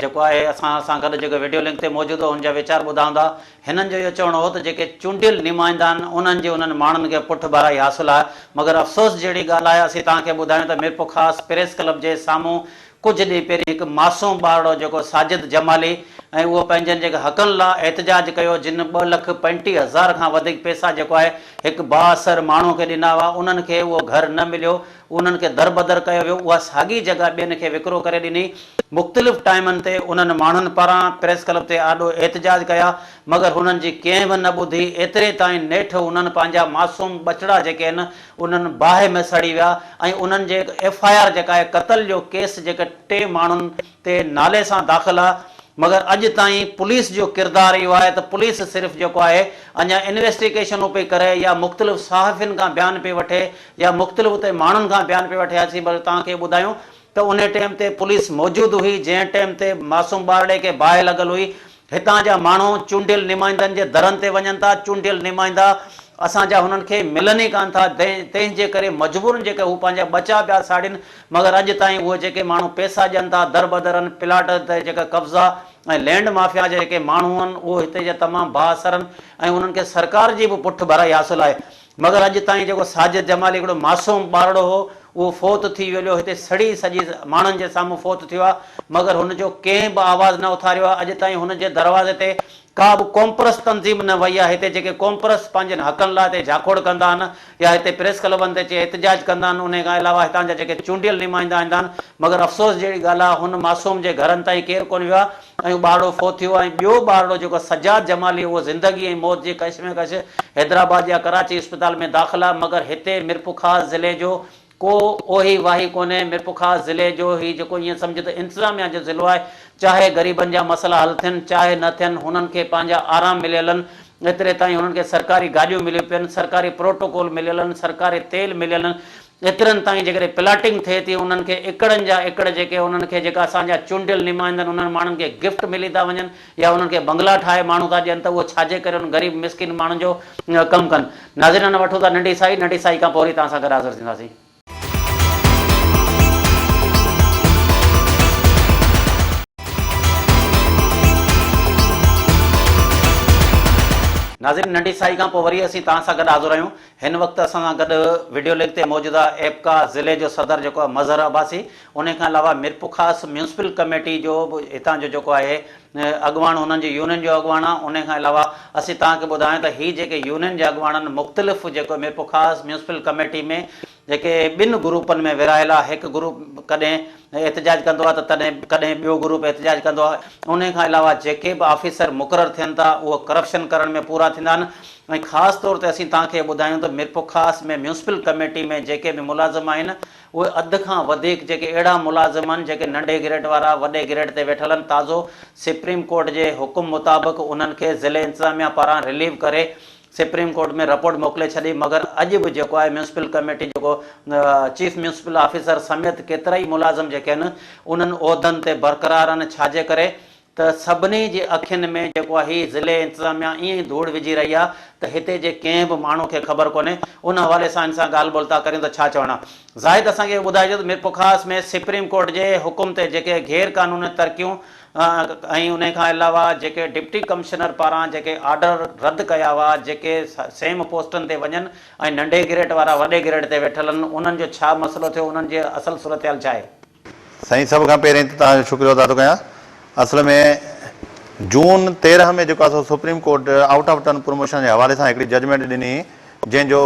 جيڪو آهي اسان سان گڏ جيڪو وڊيو لنڪ تي موجود هو هن جا ويچار ٻڌائندا. هنن جو اهو چوڻ هو ته جيڪي چونڊيل نمائندا آهن انهن جي انهن ماڻهن کي پٺ ڀرائي حاصل آهي مگر افسوس جهڙي ڳالهه آهي اسين توهان کي ٻڌايون ته ميرپورخاص پريس ڪلب جي سامهون ڪجهه ڏينهن پهرين هڪ معصوم ٻارڙو جيڪو ساجد جمالي ۽ اهو پنهنجن جيڪي حقن لا احتجاج ڪيو جن ٻه لک 35 هزار کان وڌيڪ پئسا جيڪو آهي هڪ بااثر ماڻهو کي ڏنا هئا انهن کي اهو گهر نه مليو انهن کي دربدر ڪيو ويو اها ساڳي جڳهه ٻين کي وڪرو ڪري ڏني مختلف ٽائيمن تي انهن ماڻهن پاران پريس ڪلب تي آڏو احتجاج ڪيا مگر هنن جي ڪنهن به نه ٻڌي ايتري تائين نيٺ انهن پنهنجا معصوم ٻچڙا جيڪي آهن انهن باهه ۾ سڙي ويا ۽ انهن جي ايف I R جيڪا آهي قتل جو ڪيس جيڪي ٽي ماڻهن تي نالي سان داخل آ مگر اڄ تائين پوليس جو ڪردار اهو آهي ته پوليس صرف جيڪو آهي اڃا انويسٽيگيشنون پئي ڪري يا مختلف صحافين کان بيان پئي وٺي يا مختلف اتي ماڻهن کان بيان پئي وٺي اسين بس توهان کي ٻڌايون ته انهي ٽيم تي پوليس موجود هئي جنهن ٽيم تي معصوم ٻارڙي کي باهه لڳل هئي هتان جا ماڻهو چونڊيل نمائندن جي درن تي وڃن ٿا، چونڊيل نمائندا اسان جا هنن کي ملن ئي ڪانه ٿا، تنهن جي ڪري مجبورن جيڪي هو پنهنجا ٻچا پيا ساڙين، مگر اڄ تائين اهي جيڪي ماڻهو پئسا ڏين ٿا، دربدرن، پلاٽ تي جيڪا قبضا ۽ لينڊ مافيا جا جيڪي ماڻهو آهن، اهو هتي جا تمام بااثر آهن ۽ انهن کي سرڪار جي به پٺ ڀرائي حاصل آهي. مگر اڄ تائين جيڪو ساجد جمالي هڪڙو معصوم ٻارڙو هو اهو فوت ٿي ويو هتي سڙي سڄي ماڻهن جي سامهون فوت ٿيو آهي مگر هن جو ڪنهن به آواز نه اٿاريو آهي اڄ تائين هن جي دروازي تي ڪا به قومپرست تنظيم نه وئي آهي هتي جيڪي قومپرست پنهنجن حقن لاء هتي جاکوڙ ڪندا آهن يا هتي پريس ڪلبن تي اچي احتجاج ڪندا آهن انهي کان علاوه هتان جا جيڪي چونڊيل نمائندا ايندا آهن مگر افسوس جهڙي ڳالهه آهي هن معصوم جي گهرن تائين ڪير ڪونه ويو آهي ۽ ٻارڙو فوت ٿيو ۽ ٻيو ٻارڙو جيڪو سجاد جمالي اهو زندگي ۽ موت جي ڪشمڪش حيدرآباد يا ڪراچي اسپتال ۾ داخل آهي مگر هتي ميرپورخاص ضلعي جو ڪو اوهي واهي ڪونهي ميرپورخاص ضلعي جو هي جيڪو ائين سمجهه ته انتظاميا جو ضلعو آهي چاهي غريبن جا مسئلا حل ٿين چاهي نه ٿين هنن کي پنهنجا آرام مليل آهن ايتري تائين هنن کي سرڪاري گاڏيون مليون پين سرڪاري پروٽوڪول مليل آهن سرڪاري تيل مليل آهن ايترن تائين جيڪڏهن پلاٽنگ ٿئي ٿي انهن کي ايڪڙن جا ايڪڙ جيڪي انهن کي جيڪا اسان جا چونڊيل نمائندن انهن ماڻهن کي گفٽ ملي ٿا وڃن يا انهن کي بنگلا ٺاهي ماڻهو ٿا ڏين ته اهو ڇاجي ڪري انهن غريب مسڪين ماڻهن جو ڪم ڪن. ناظرين هاڻي وٺون ٿا ننڍي سائي ننڍي سائي کان پوء وري توهان سان گڏ حاضر ٿينداسين. ناظرين ننڍي سائي کان پوء وري اسين توهان سان گڏ حاضر آهيون. هن وقت اسان سان گڏ وڊيو لنڪ تي موجوده ايپڪا ضلعي جو صدر جيڪو آهي مظهر عباسي انهي کان علاوه ميرپورخاص ميونسپل ڪميٽي جو به هتان جو جيڪو آهي اڳواڻ انهن جي يونين جو اڳواڻ آهي انهي کان علاوه اسين توهان کي ٻڌايون ته هي جيڪي يونين جا اڳواڻ آهن مختلف جيڪو ميرپورخاص ميونسپل ڪميٽي ۾ جيڪي ٻن گروپن ۾ ورهايل آهي هڪ گروپ ڪڏهن احتجاج ڪندو آهي ته تڏهن ڪڏهن ٻيو گروپ احتجاج ڪندو آهي انهي کان علاوه جيڪي به آفيسر مقرر ٿين ٿا اهو ڪرپشن ڪرڻ ۾ پورا ٿيندا آهن ۽ خاص طور تي اسين توهان کي ٻڌايون ته ميرپورخاص ۾ ميونسپل ڪميٽي ۾ جيڪي به ملازم آهن اهي اڌ کان وڌيڪ جيڪي اهڙا ملازم آهن جيڪي ننڍي گريڊ وارا وڏي گريڊ تي ويٺل آهن تازو سپريم ڪورٽ جي حڪم مطابق انهن کي ضلعي انتظاميا پاران رليو ڪري سپريم ڪورٽ ۾ رپورٽ موڪلي ڇڏي مگر اڄ به جيڪو آهي ميونسپل ڪميٽي جيڪو چيف ميونسپل آفيسر سميت ڪيترائي ملازم جيڪي آهن انهن عهدن تي برقرار آهن ڇاجي ڪري ته سڀني جي اکين ۾ جيڪو آهي هي ضلعي انتظاميا ائين ئي ڌوڙ وجهي رهي آهي ته هتي جي ڪنهن به ماڻهو کي خبر ڪونهي ان حوالي سان ان سان ڳالهه ٻولهه ٿا ڪريون ته ڇا چوڻ آهي زاهد اسان کي اهو ٻڌائجو ته ميرپورخاص ۾ سپريم ڪورٽ جي حڪم تي جيڪي غير قانوني ترقيون ۽ انهي کان علاوه جيڪي ڊپٽي ڪمشنر پاران جيڪي آرڊر رد ڪيا هئا جيڪي سيم پوسٽن تي وڃن ۽ ننڍي گريڊ وارا وڏي گريڊ تي ويٺل آهن انهن جو ڇا مسئلو ٿيو انهن جي اصل صورتحال ڇا آهي؟ سائين سڀ کان پهرين ته توهان جو شڪريو ادا ٿو ڪيان اصل ۾ جون 13 ۾ جيڪو آهي سو supreme court out of turn promotion جي حوالي سان هڪڙي ججمينٽ ڏني جنهن جو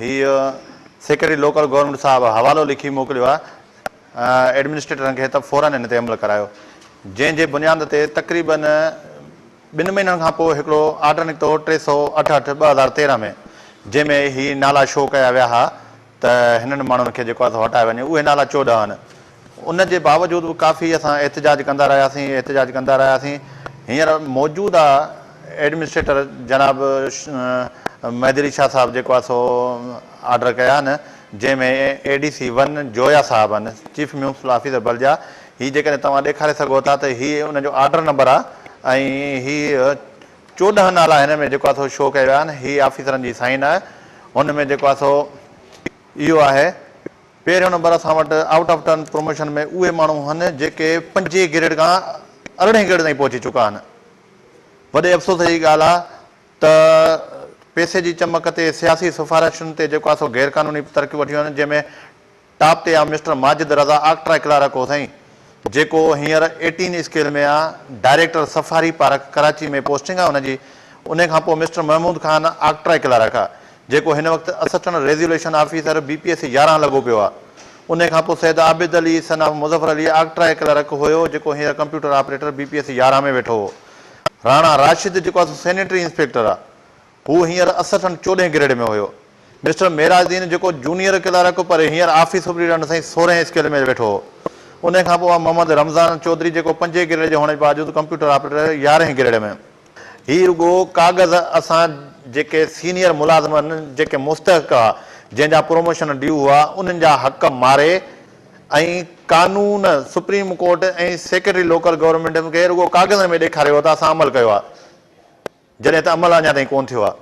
هيء سيڪريٽري لوڪل گورنمينٽ صاحب حوالو لکي موڪليو آهي ايڊمنسٽريٽرن کي ته فورن ان تي عمل ڪرايو جنهن جي بنياد تي تقريبن ٻن مهينن کان پوء هڪڙو آرڊر نڪتو هو 368 2013 ۾ جنهن ۾ هي نالا شو ڪيا ويا ها ته هنن ماڻهن کي جيڪو آهي سو هٽايو وڃي اهي نالا 14 آهن ان جي باوجود به ڪافي اسان احتجاج ڪندا رهياسين احتجاج ڪندا رهياسين هينئر موجوده ايڊمنسٽريٽر جناب مهدي علي شاهه صاحب جيڪو آهي سو آرڊر ڪيا آهن جنهن ۾ اي ڊي سي ون جويا صاحب آهن چيف ميونسپل آفيسر بلجا هي جيڪڏهن توهان ڏيکاري سگهو ٿا ته هي ان جو آرڊر نمبر آهي ۽ هي 14 نالا هن ۾ جيڪو آهي سو شو ڪيا ويا آهن هي آفيسرن جي سائن آهي هن ۾ جيڪو آهي سو اهو آهي پهريون نمبر اسان وٽ آئوٽ آف ٽرن پروموشن ۾ اهي ماڻهو هن جيڪي پنجين گريڊ کان ارڙهين گريڊ تائين پهچي چڪا آهن وڏي افسوس جي ڳالهه آهي ته پئسي جي چمڪ تي سياسي سفارشن تي جيڪو آهي سو غير قانوني ترقيون وٺيون آهن جنهن ۾ ٽاپ تي آهي مسٽر ماجد رضا آڪٽرائي ڪلارڪ هو سائين جيڪو هينئر ايٽين اسڪيل ۾ آ، director safari park Karachi ۾ posting آ ان جي، انهي کان پوء مسٽر محمود خان آڪٽرائي ڪلارڪ آ، جيڪو هن وقت assistant resolution officer B P S 11 لڳو پيو آ، انهي کان پوء سيد عابد علي سن آف مظفر علي آڪٽرائي ڪلارڪ هيو، جيڪو هينئر computer operator B P S 11 ۾ ويٺو هو. راڻا راشد جيڪو آ سو سينيٽري انسپيڪٽر آ. هو هينئر اسسٽنٽ چوڏهين گريڊ ۾ هيو. مسٽر معراج الدين جيڪو جونيئر ڪلارڪ پر هينئر آفيس سپريڊنٽ سائين سورهين اسڪيل ۾ ويٺو هو. انهي کان پوء محمد رمضان چوڌري جيڪو پنجين گريڊ جي هئڻ جي باوجود ڪمپيوٽر آپريٽر يارهين گريڊ ۾. هي رڳو ڪاغذ اسان جيڪي سينيئر ملازمن جيڪي مستحق هئا جنهن جا پروموشن ڊيو هئا انهن جا حق ماري ۽ قانون supreme court ۽ secretary local government کي رڳو ڪاغذن ۾ ڏيکاريو هو ته اسان عمل ڪيو آهي. جڏهن ته عمل اڃا تائين ڪونه ٿيو آهي.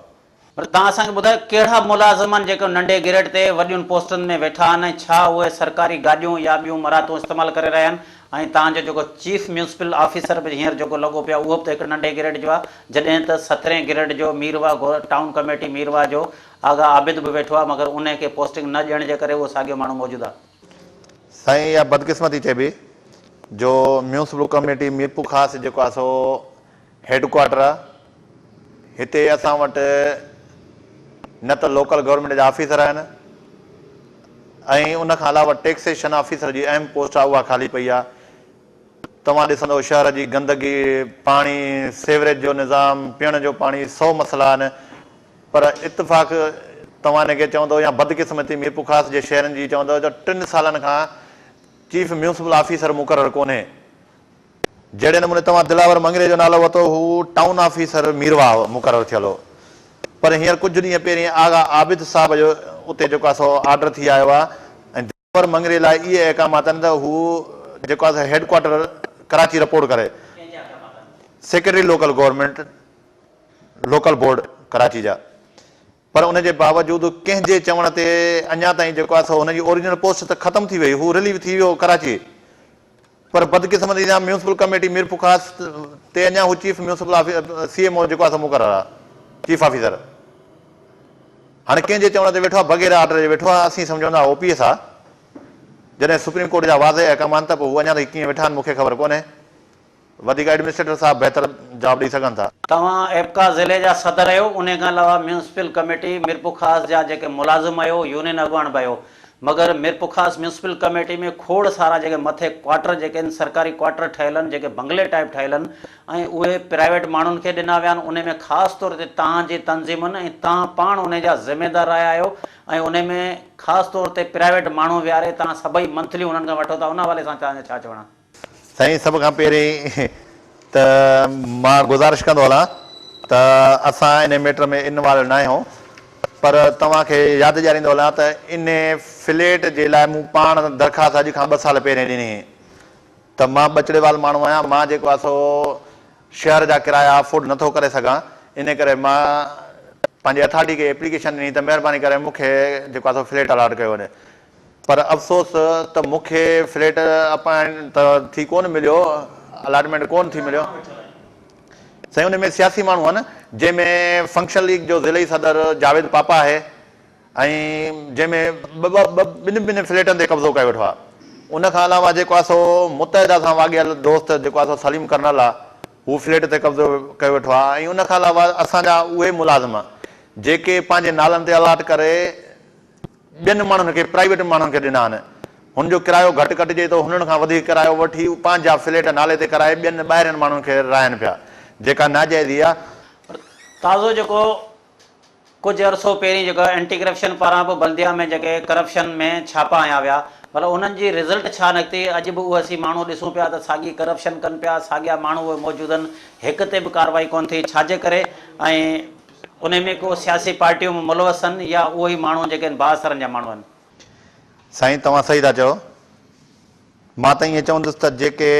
پر توهان اسان کي ٻڌايو ڪهڙا ملازم آهن جيڪو ننڍي گريڊ تي وڏين پوسٽن ۾ ويٺا آهن ۽ ڇا اهي سرڪاري گاڏيون يا ٻيون مراعتون استعمال ڪري رهيا آهن ۽ توهان جو جيڪو چيف ميونسپل آفيسر به هينئر جيڪو لڳو پيو آهي اهو به ته هڪ ننڍي گريڊ جو آهي جڏهن ته سترهين گريڊ جو ميرواهه گور ٽائون ڪميٽي ميرواهه جو آغا عابد به ويٺو آهي مگر انهي کي پوسٽنگ نه ڏيڻ جي ڪري اهو ساڳيو ماڻهو موجود آهي. سائين اها بدقسمتي چئبي جو ميونسپل ڪميٽي ميرپورخاص جيڪو آهي سو هيڊ ڪوارٽر آ هتي اسان وٽ نه ته لوڪل گورنمينٽ جا آفيسر آهن ۽ ان کان علاوه ٽيڪسيشن آفيسر جي اهم پوسٽ آ اها خالي پئي آ توهان ڏسندو شهر جي گندگي پاڻي سيوريج جو نظام پيئڻ جو پاڻي سو مسئلا آهن پر اتفاق توهان کي چوندو يا بدقسمتي ميرپورخاص جي شهرين جي چوندو ته ٽن سالن کان چيف ميونسپل آفيسر مقرر ڪونهي جهڙي نموني توهان دلاور مڱريي جو نالو ورتو، هو ٽائون آفيسر ميرواهه مقرر ٿيل هو، پر هينئر ڪجهه ڏينهن پهرين آغا عابد صاحب جو اتي جيڪو آهي سو آرڊر ٿي آيو آهي ۽ دلاور مڱريي لاء اهي احڪامات آهن ته هو جيڪو آهي سو هيڊ ڪوارٽر ڪراچي رپورٽ ڪري. Secretary local government local board Karachi جا. پر ان جي باوجود ڪنهن جي چوڻ تي اڃا تائين جيڪو آهي سو هن جي اوريجنل پوسٽ ته ختم ٿي وئي، هو رليو ٿي ويو ڪراچي، پر بدقسمتي سان ميونسپل ڪميٽي ميرپورخاص تي اڃا هو chief municipal C M O جيڪو آهي سو مقرر آهي، چيف آفيسر هاڻي ڪنهن جي چوڻ تي ويٺو آهي بغير آرڊر جي ويٺو آهي، اسين سمجهون ٿا او پي ايس آهي، جڏهن سپريم ڪورٽ جا واضح احڪام آهن ته پوء هو اڃا تائين ڪيئن ويٺا آهن مون کي خبر ڪونهي. وڌيڪ ايڊمنسٽريٽر صاحب بهتر جواب ڏئي سگهن ٿا. توهان ايپڪا ضلعي جا صدر آهيو انهي کان علاوه ميونسپل ڪميٽي ميرپورخاص جا جيڪي ملازم آهيو يونين اڳواڻ به آهيو مگر ميرپورخاص ميونسپل ڪميٽي ۾ کوڙ سارا جيڪي مٿي ڪوارٽر جيڪي آهن سرڪاري ڪوارٽر ٺهيل آهن جيڪي بنگلي ٽائيپ ٺهيل آهن ۽ اهي پرائيويٽ ماڻهن کي ڏنا ويا آهن انهي ۾ خاص طور تي توهان جي تنظيمن ۽ توهان پاڻ انهي جا ذميدار رهيا آهيو ۽ انهي ۾ خاص طور تي پرائيويٽ ماڻهو ويهاري توهان سڀئي منٿليون انهن کان وٺو ٿا ان حوالي سان توهان جو ڇا چوڻ آهي. سائين سڀ کان پهرين ته مان گذارش ڪندو هلان ته اسان انهي ميٽر ۾ انوالو ناهيون پر توهان کي ياد ڏياريندو هلان ته انهي فليٽ جي لاء مون پاڻ درخواست اڄ کان ٻه سال پهرين ڏني هئي ته مان ٻچڙيوال ماڻهو آهيان مان جيڪو آهي سو شهر جا ڪرايا افورڊ نٿو ڪري سگهان انهي ڪري مان پنهنجي اٿارٽي کي ايپليڪيشن ڏني ته مهرباني ڪري مون کي جيڪو آهي سو فليٽ الاٽ ڪيو وڃي پر افسوس ته مون کي فليٽ اپائنٽ ته ٿي ڪونه مليو، الاٽمينٽ ڪونه ٿي مليو. سائين ان ۾ سياسي ماڻهو آهن، جنهن ۾ فنڪشنل ليگ جو ضلعي صدر جاويد پاپا آهي ۽ جنهن ۾ ٻه ٻه ٻن ٻن فليٽن تي قبضو ڪيو ويٺو آهي. ان کان علاوه جيڪو آهي سو متحده سان واڳيل دوست جيڪو آهي سو سليم ڪرنل آهي، هو فليٽ تي قبضو ڪيو ويٺو آهي ۽ ان کان علاوه اسان جا اهي ملازم جيڪي پنهنجي نالن تي الاٽ ڪري ٻين ماڻهن کي پرائيويٽ ماڻهن کي ڏنا آهن. هن جو ڪرايو گهٽ ڪٽجي ٿو، هنن کان وڌيڪ ڪرايو وٺي پنهنجا فليٽ نالي تي ڪرائي ٻين ٻاهرين ماڻهن کي رهائين پيا، جيڪا ناجائزي آهي. پر تازو جيڪو ڪجهه عرصو پهرين جيڪو اينٽي ڪرپشن پاران به بلديا ۾ جيڪي ڪرپشن ۾ ڇاپا هنيا ويا مطلب انهن جي رزلٽ ڇا نڪتي اڄ به اهي اسين ماڻهو ڏسون پيا ته ساڳي ڪرپشن ڪن پيا ساڳيا ماڻهو اهي موجود آهن هڪ تي به ڪارروائي ڪونه ٿي ڇاجي ڪري ۽ انهي ۾ ڪو سياسي پارٽيون به ملوث آهن يا اهي ئي ماڻهو جيڪي آهن بااثرن جا ماڻهو آهن. سائين توهان صحيح ٿا چئو. مان ته ائين چوندس ته جيڪي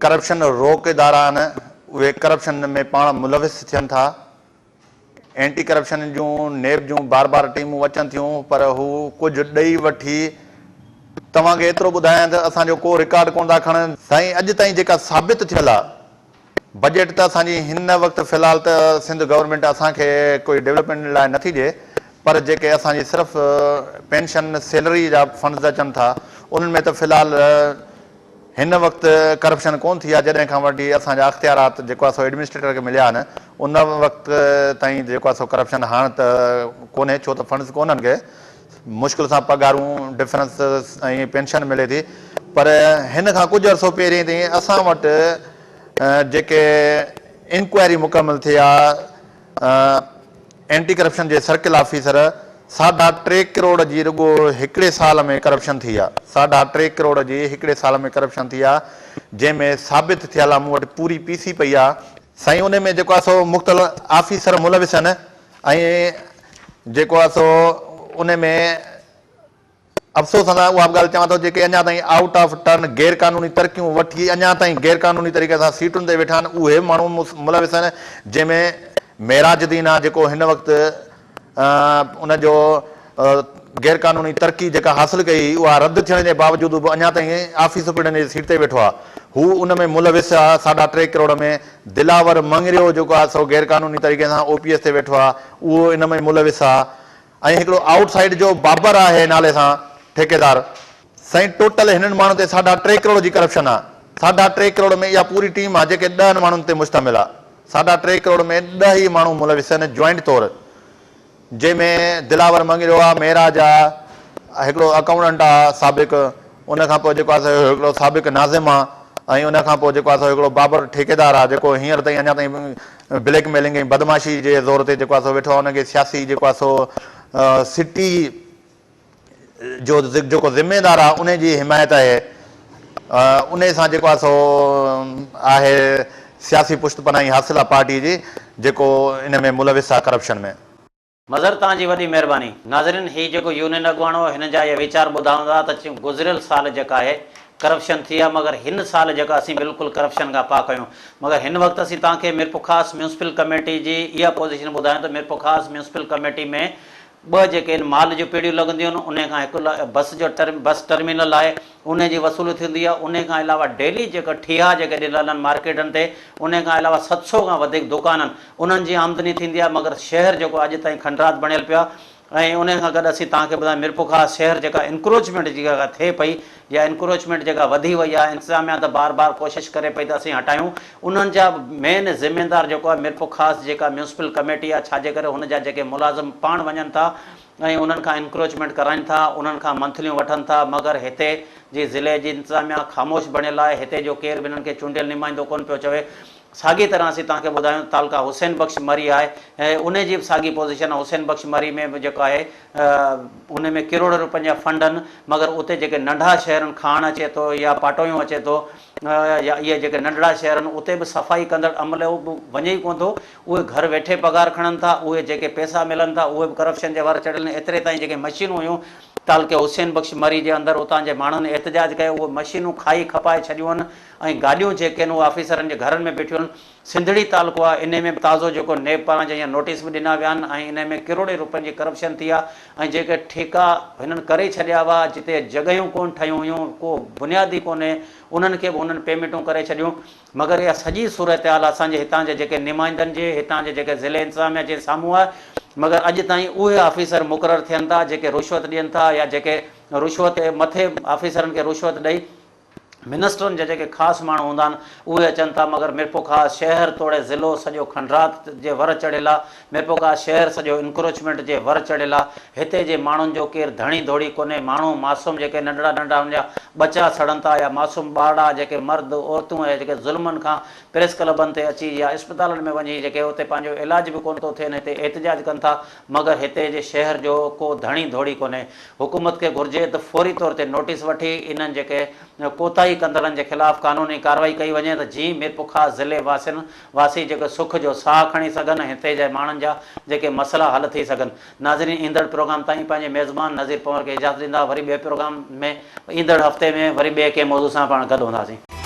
ڪرپشن روڪ ادارا آهن اهي ڪرپشن ۾ پاڻ ملوث ٿين ٿا. اينٽي ڪرپشن جون نيب جون بار بار ٽيمون اچن ٿيون پر هو ڪجهه ڏئي وٺي توهان کي ايترو ٻڌايان ته اسان جو ڪو رڪارڊ ڪونه ٿا کڻن. سائين اڄ تائين جيڪا ثابت ٿيل آهي بجيٽ ته اسان جي هن وقت في الحال ته سنڌ گورنمينٽ اسان کي ڪوئي ڊولپمينٽ لاء نٿي ڏئي پر جيڪي اسان جي صرف پينشن سيلري جا فنڊز اچن ٿا انهن ۾ ته في الحال هن وقت ڪرپشن ڪونه ٿي آهي جڏهن کان وٺي اسان جا اختيارات جيڪو آهي سو ايڊمنسٽريٽر کي مليا آهن ان وقت تائين جيڪو آهي سو ڪرپشن هاڻ ته ڪونهي ڇو ته فنڊز ڪونهن کي مشڪل سان پگهارون ڊفرنس ۽ پينشن ملي ٿي پر هن کان ڪجهه عرصو پهرين تائين اسان وٽ جيڪي انڪوائري مڪمل ٿي آ اينٽي ڪرپشن جي سرڪل آفيسر ساڍا ٽي ڪروڙ جي رڳو هڪڙي سال ۾ ڪرپشن ٿي آ ساڍا ٽي ڪروڙ جي هڪڙي سال ۾ ڪرپشن ٿي آ جنهن ۾ ثابت ٿيل آ مون وٽ پوري پي سي پئي آ. سائين انهي ۾ جيڪو آ سو مختلف آفيسر ملوث آهن ۽ جيڪو آ سو انهي ۾ افسوس سان اها به ڳالهه چوان ٿو جيڪي اڃا تائين آئوٽ آف ٽرن غير قانوني ترقيون وٺي اڃا تائين غير قانوني طريقي سان سيٽن تي ويٺا آهن اهي به ماڻهو ملوث آهن جنهن ۾ معراج الدين آهي جيڪو هن وقت ان جو غير قانوني ترقي جيڪا حاصل ڪئي هئي اها رد ٿيڻ جي باوجود به اڃا تائين آفيس سپرنٽينڊنٽ جي سيٽ تي ويٺو آهي هو ان ۾ ملوث آهي ساڍا ٽي ڪروڙ ۾ دلاور مڱريو جيڪو آهي سو غير قانوني طريقي سان او پي ايس تي ويٺو آهي اهو ان ۾ ملوث آهي ۽ هڪڙو آئوٽ سائيڊ جو بابر آهي نالي سان ٺيڪيدار. سائين ٽوٽل هنن ماڻهن تي ساڍا ٽي ڪروڙ جي ڪرپشن آ ساڍا ٽي ڪروڙ ۾ اها پوري ٽيم آ جيڪي ڏهن ماڻهن تي مشتمل آ ساڍا ٽي ڪروڙ ۾ ڏهه ئي ماڻهو ملوث آهن جوائنٽ طور جنهن ۾ دلاور مڱريو آ معراج آ هڪڙو اڪائونٽنٽ آ سابق ان کان پوء جيڪو آ سو هڪڙو سابق ناظم آ ۽ ان کان پوء جيڪو آ سو هڪڙو بابر ٺيڪيدار آ جيڪو هينئر تائين اڃا تائين بليڪ ميلنگ ۽ بدمعاشي جي زور تي جيڪو آ سو ويٺو آ ان کي سياسي جيڪو آ سو سٽي جو جيڪو ذميدار آ ان جي حمايت آهي ان سان جيڪو آ سو آهي سياسي پشت پناهي حاصل آ پارٽي جي جيڪو ان ۾ ملوث آ ڪرپشن ۾. مظهر توهان جي وڏي مهرباني. ناظرين هي جيڪو يونين اڳواڻ هو هن جا اهي ويچار ٻڌائون ٿا ته گذريل سال جيڪا آهي ڪرپشن ٿي آهي مگر هن سال جيڪا اسين بلڪل ڪرپشن کان پاڪ آهيون مگر هن وقت اسين توهان کي ميرپورخاص ميونسپل ڪميٽي جي اها پوزيشن ٻڌايون ته ميرپورخاص ميونسپل ڪميٽي ۾ ٻه جيڪي آهن مال جون پيڙهيون لڳنديون آهن انهي کان هڪ بس جو بس ٽرمينل آهي انهي جي وصولي ٿيندي آهي انهي کان علاوه ڊيلي جيڪا ٺيها جيڪي ڏنل آهن مارڪيٽن تي انهي کان علاوه 700 کان وڌيڪ دڪان آهن انهن جي آمدني ٿيندي آهي مگر شهر جيڪو اڄ تائين کنڊرات بڻيل پيو آهي ۽ انهي کان گڏ اسين توهان کي ٻڌايون ميرپورخاص شهر جيڪا انڪروچمينٽ جيڪا ٿئي پئي يا انڪروچمينٽ جيڪا وڌي وئي آهي انتظاميا ته بار بار ڪوشش ڪري پئي ته اسين هٽايون انهن جا مين ذميدار جيڪو آهي ميرپورخاص جيڪا ميونسپل ڪميٽي آهي ڇاجي ڪري هن جا جيڪي ملازم پاڻ وڃن ٿا ۽ انهن کان انڪروچمينٽ ڪرائين ٿا انهن کان منٿليون وٺن ٿا مگر هتي جي ضلعي جي انتظاميا خاموش بڻيل آهي هتي جو ڪير به انهن کي چونڊيل نمائندو ڪونه پيو چوي ساڳي طرح اسين توهان کي ٻڌايون ته تعلقه حسين بخش مري آهي ۽ انهي جي به ساڳي پوزيشن آهي حسين بخش مري ۾ به جيڪو آهي انهي ۾ ڪروڙين روپين جا فنڊ آهن مگر اتي جيڪي ننڍا شهر آهن کاڻ اچي ٿو يا پاٽويون اچي ٿو يا اهي جيڪي ننڍڙا شهر آهن اتي به صفائي ڪندڙ عملو به وڃي ئي ڪونه ٿو اهي گهر ويٺي پگهار کڻن ٿا اهي جيڪي پئسا ملن ٿا اهي به ڪرپشن جي ور چڙهيل آهن ايتري تائين جيڪي مشينون هيون تعلقي حسين بخش مري جي اندر اتان جي ماڻهن احتجاج ڪيو اهي مشينون کائي کپائي ڇڏيون آهن ۽ گاڏيون جيڪي آهن اهي آفيسرن جي گهرن ۾ بيٺيون آهن. سنڌڙي تعلقو آهي انهي ۾ به تازو جيڪو نيب پاران جيئن نوٽيس به ڏنا ويا آهن ۽ انهي ۾ ڪروڙين روپين جي ڪرپشن ٿي آهي ۽ جيڪي ٺيڪا هنن ڪري ڇڏيا هئا جتي جڳهيون ڪونه ٺهيون هيون ڪو بنياد ئي ڪونهي انهن کي به هنن پيمينٽون ڪري ڇڏيون مگر اها سڄي صورتحال اسان جي هتان جي جيڪي نمائندن جي هتان جي جيڪي ضلعي انتظاميا جي سامهون آهي مگر اڄ تائين اهي آفيسر مقرر ٿين ٿا جيڪي رشوت ڏين ٿا يا جيڪي رشوت مٿي آفيسرن کي رشوت ڏئي منسٽرن جا جيڪي خاص ماڻهو هوندا آهن اهي اچن ٿا مگر ميرپورخاص شهر توڙي ضلعو سڄو کنڊرات جي ور چڙهيل آ ميرپورخاص شهر سڄو انڪروچمينٽ جي ور چڙهيل آ هتي جي ماڻهن جو ڪير ڌڻي ڌوڙي ڪونهي ماڻهو معصوم جيڪي ننڍڙا ننڍڙا ان جا ٻچا سڙن ٿا يا معصوم ٻارڙا جيڪي مرد عورتون اهي جيڪي ظلمن کان پريس ڪلبن تي اچي يا اسپتالن ۾ وڃي جيڪي اتي پنهنجو علاج به ڪونه ٿو ٿين هتي احتجاج ڪن ٿا مگر هتي جي شهر جو ڪو ڌڻي ڌوڙي ڪونهي. حڪومت کي گهرجي ته فوري طور تي نوٽيس وٺي انهن جيڪي ڪوتاهي ڪندڙن جي خلاف قانوني ڪارروائي ڪئي وڃي ته جئين ميرپورخاص ضلعي واسين واسي جيڪي سک جو ساهه کڻي سگهن ۽ هتي جي ماڻهن جا جيڪي مسئلا حل ٿي سگهن. ناظرين ايندڙ پروگرام تائين پنهنجي ميزبان نذير پنهور کي اجازت ڏيندا وري ٻئي پروگرام ۾ ايندڙ هفتي ۾ وري ٻئي ڪنهن موضوع سان پاڻ گڏ هونداسين.